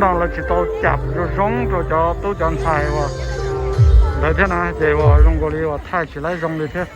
Lawv tsis tau cam zoo zoo rau cov tub cov ntxhais uas ntawd thiab na, ces uas zoo nkaus li uas thaij tsis laib zoo li thiab.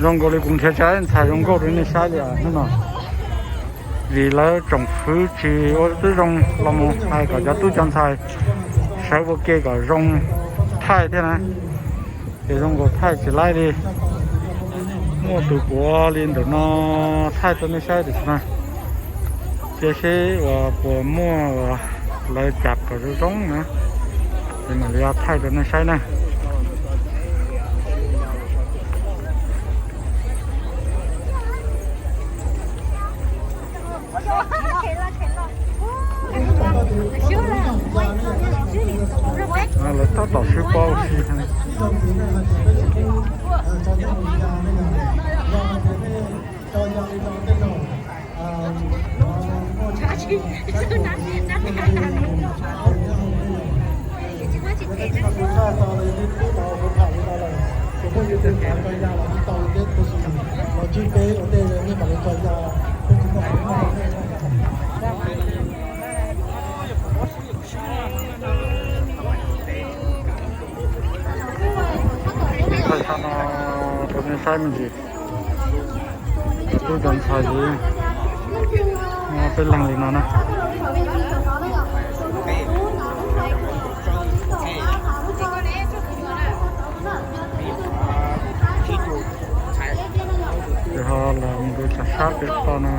Zoo nkaus li kuv nrhiav tsis ntxhais zoo nkauj rau nej saib li hnub no, vim lawv tsoom fwv tsis ua tib zoo los mus hais kom cov tub cov ntxhais sawv ua ke kom zoo thaij thiab na. Ces zoo nkaus thaij tsis laib li. Muaj tus puav li ntawm no thaij rau nej saib tiam sis mas cia seb uas puas muaj uas lawv cam kom zoo zoo na, ces mam li thaij rau nej saib na. Lawv tab tom sib paub si. Thaij no rau nej saib me ntsis. Cov tub cov ntxhais ces peb leeg li no na. Ces ho los mus rau cov sab pem toj no.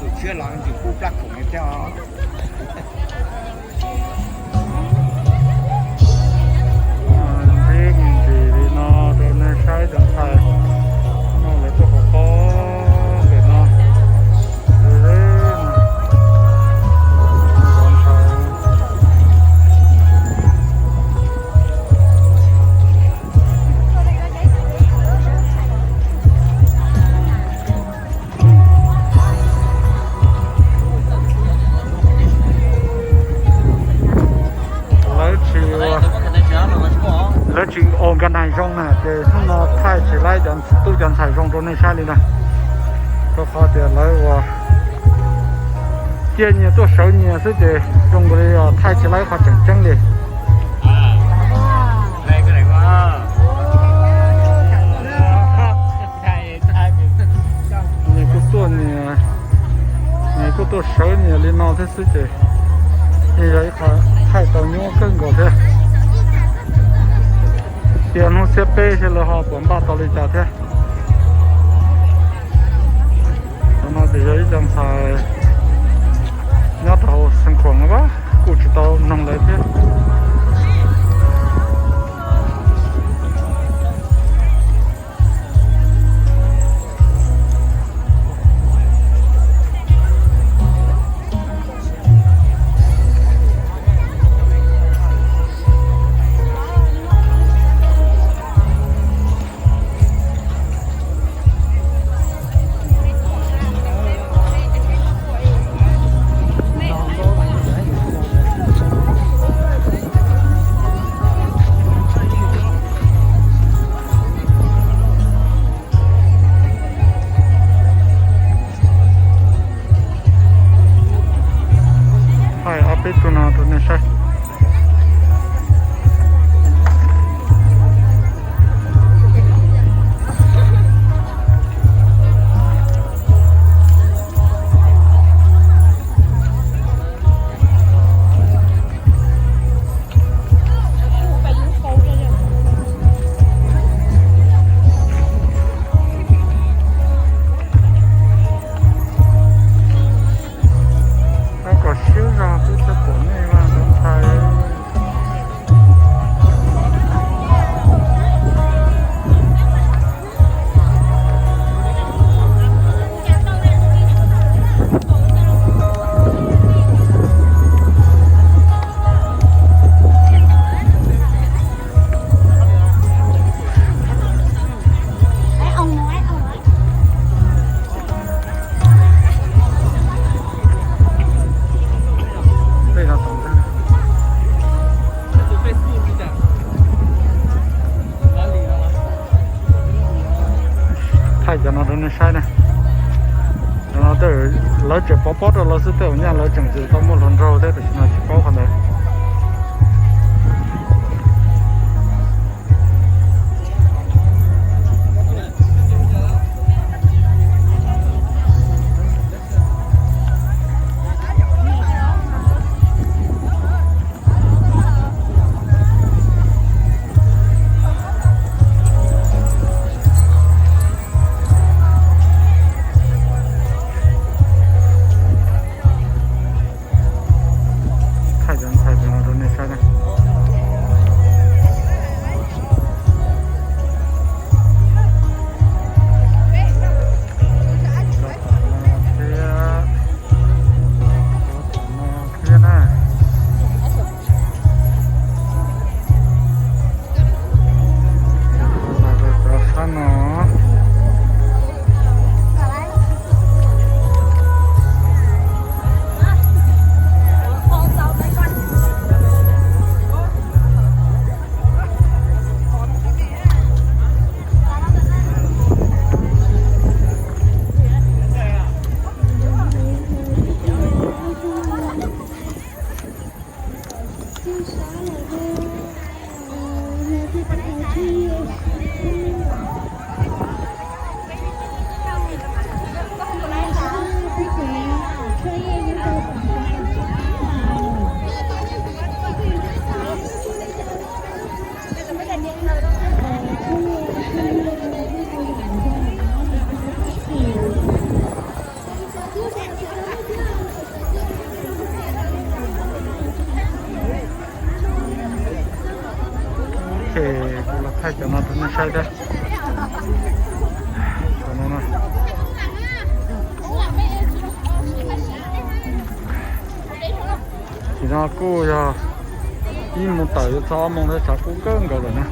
Tus tshiab los tsis pub plab khoom li thiab os. Ntxim li no rau nej saib cov ntxhais no lawv tuaj qhov pob pem no. Lawv tsis, lawv tsis ua nkag nais zoo na ces hnub no thaij tsis laib cov tub cov ntxhais zoo rau nej saib li na. Rau qhov tias lawv ua ciaj nyias tuaj sawv nyias xwb ces zoo nkaus li thaij tsis laib qhov tseem ceeb li. Nyias kuj tuaj nyias, nyias kuj tuaj sawv nyias li no thiab xwb ces yeej yog ib qho thaij tau nyuaj kawg nkaus thiab. Tias hnub xiab peb seb lawv ho puas npaj tau li cas thiab. Cov no ces yog ib co ntxhais nyob rau hauv Xeev Khuam no, kuj tsis tau mloog lawv thiab. Cov no rau nej saib na. Cov no tej lawv tseem pov pob rau lawv xwb, tej ua nyaj lawv tseem tsis tau muaj hluas nraug thiab, tam sim no tsis paub qhov ntawd. Thaij cov ntxhais no rau nej saib na. Thiab na. Sab no. Ces kuv los thaij cov no rau nej saib thiab. Cov no na. Tam sim no kuj yog ib moos tawm yuav txog ob moos thiab, tshav kub kawg nkaus lawm na.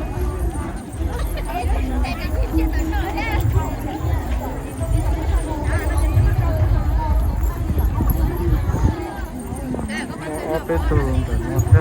Ob peb tug ntawm no thiab.